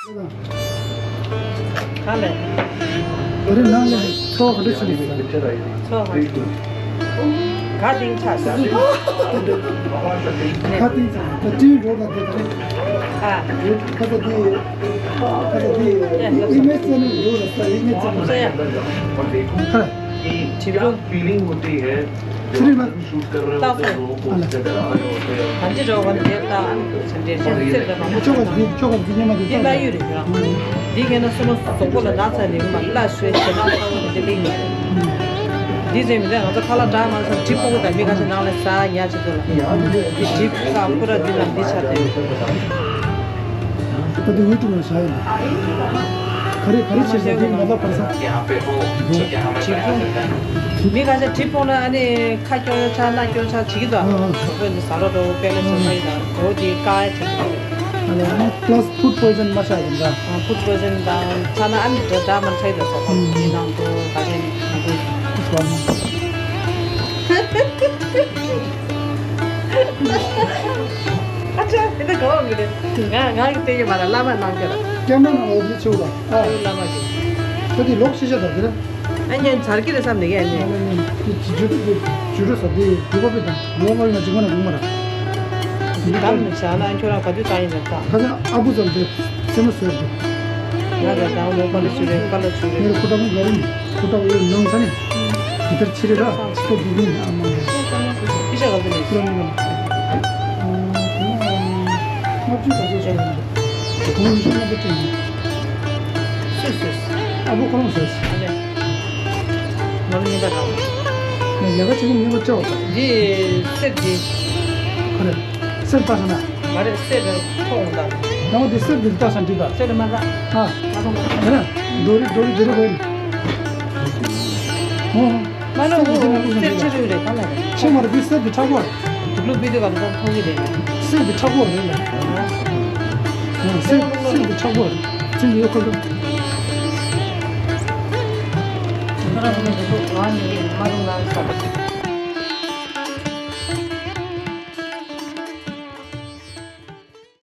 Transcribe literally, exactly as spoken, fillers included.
ག་ལེ། ད་རེས་ནང་ལ་ཚོགས་ག་འདྲ་ཞིག་རེད། ཚོགས་ག་འདྲ་ཞིག་ག་དེང་ཆགས་ས། ག་དེང་ཆགས་ད་ཏིའི་འགྲོ་ད་དེ་ད་རེད། ཨ། ཁ་ས་དེ་ཁ་ས་དེ་ཨི་མེ་ཅི་ནི་འགྲོ་ད་ས་ཨི་མེ་ཅི་ནི། ཁ་ལ། ཁྱེད་རང་། ཚེ་རིང་མ། ལྟ་སོང་། གང་ཅི་འགྲོ་བ་ནི་དེ་ལྟ་ཨ་ནི་ཚེ་འདྲེ་ཞིག་སེར་དང་མང་པོ་ཅོག་ག་འདུག་ཅོག་ག་འདུག་སྙེ་མ་འདུག་འདི་ལྟ་ཡོད་རེད་ཁྱོད་རང་། འདི་ཁྱེད་ན་སོ་ནོ་གཟུགས་པོ་ལ་ན་ཚ་ནི་མ་ལ་ཤོད་ཞེ་ན་ཚ་བོ་འདི་ལིང་ཡོད་རེད། འདི་ཚེ་མི་འདྲ་ང་ཚོ་ཁ་ལག་འདྲ་མ་སོང་གྲིབ་ཕོག་གི་དང་མི་ཁ་ཤས་ནང་ལ་ས་ཉ་ཆེ་ཚོ་ལ། འདི་གྲིབ་ས་ཁུ་ར་འདི་ལ་འདི་ཆ་དེ། ད་དུང་ཡུ་ཊུབ་ནང་བཞག་ཡོད་ན། ག་རེ་ག་རེ་བྱེད་ས་དེ་ང་ལ་བར་ས། གྲིབ་ཕོག་མི་ཁ་ཤས་གྲིབ་ཕོག་ན་ཨ་ནི་ཁ་སྐྱོ་ཡོ་ཆ་སྣ་སྐྱོ་ཆ་བྱེད་ཀྱི་འདུག་ཨ་ཨ། གྲོད་ཁོག་འདི་ཟ་རོ་འགྲོ་དཔེ་ལ་ཟ་ས་ཡིན་ན་གྲོད་འདི་བཀག་ཡ་བྱེད་ཀྱི་འདུག་ཨ་ནི་ཨ་ནི་plus food poison མ་བྱ་ཡིན་འདྲ། ཨ་food poison དང་ཆ་ན་ཨ་ནི་འདྲ་འདྲ་མ་བྱ་ཡི་འདུག་སོ་ཁོ་འདི་ནང་དུ་ག་ཤེད་མི་འདུག་ཨ་ཅག་དེ་འདྲ་གོ་བ་མི་རེད། ང་ང་གི་ལྟས་ཀྱི་མ་ར་བླ་མ་གནང་རྒྱུ་ར། སྐྱེ་མ་ན་འོ་དེ་ཆེ་བ་ལ་ཨ། བླ་མ་གི། ད་དེ་ལོག་ཤེས་བྱ་དང་དེ་ར། ཨ་ཉན་ཚར་གི་རེད་བསམ་ནས་ཡ་ཉན། ཇུ་ཇུ་ཇུ་རུ་ས་དེ་ཇུ་བ་པེ་དང་ལོ་བ་ཡོང་ཅིག་མ་ན་རུང་མ་ར། དེ་གཏམ་ནི་བྱ་ན་ཁྱོད་རང་ག་དུས་བཏང་ཡིན་ནམ་ད། ཁ་སང་ཨ་བུ་ཙམ་དེ་སེམས་མ་ཟེར་དུ། ང་ད་དང་མོ་པ་ལ་ཞུ་རེད་པ་ལ་ཞུ་རེད། ངའི་ཁོ་ཏ་མོ་ག་རུ་ནི་ཁོ་ཏ་བོ་ཡོད་ནང་ས་ནི། དེ་ལྟར་ཕྱི་རེ་ར་ཁོ་དུ་ནི་ཨ་མ་ནི། ཨི་ཤ་ག་དུ་ནི། ཁོ་ར་མི་ག་ལ། ཨ་ཁོ་ང་ལྔ་བཅུ་ད་ཚོད་ཤོར་ནི། ཁོ་ང་ཉི་ཤུ་ལྔ་བཅུ་ཅན་ནི། སུས་སུས། ཨ་བུ་ཁོ་རང་སུས། ཨ་ལེ། ང་ལ་ཉེས་པ་རག་ང་ལས་ཀ་བྱེད་ཀྱི་མེད་པ་བཅའ་བ་དང་། འདི་གསེར་འདི། ཁ་རེ། གསེར་ལྟ་ས་ན། མ་རེད་གསེར་རེ་ཐོག་འོང་དང་། ཡང་འདི་གསེར་འདི་ལྟ་ས་འདི་ལྟ། གསེར་མ་ལྟ། ཨ། མ་ལྟ་མ་ལྟ། ཡ་ན། རྡོ་རི་རྡོ་རི་རྡོ་རི་རྡོ་རི། ཨོ། མ་ན་འོ་གསེར་འདི་ལ་གསེར་ཆེ་རུ་རེད་ག་ལ་རེད། ཆེ་མ་རེད་འདི་གསེར་འདི་མཁྲེགས་པོ་རེད། དུག་ལུག་པི་ཏི་ག་ལ་ཐོག་གི་རེད། གསེར་འདི་མཁྲེགས་པོ་རེད་ལ། གསེར་གསེར་འདི་མཁྲེགས་པོ་རེད། གསེར་འདི་ཡོད་ཁོ་ལ། ཁ་ར་ཁོ་ལ་འདི་ཚོ་ང་ནི་མ་རུང་ལ་ས།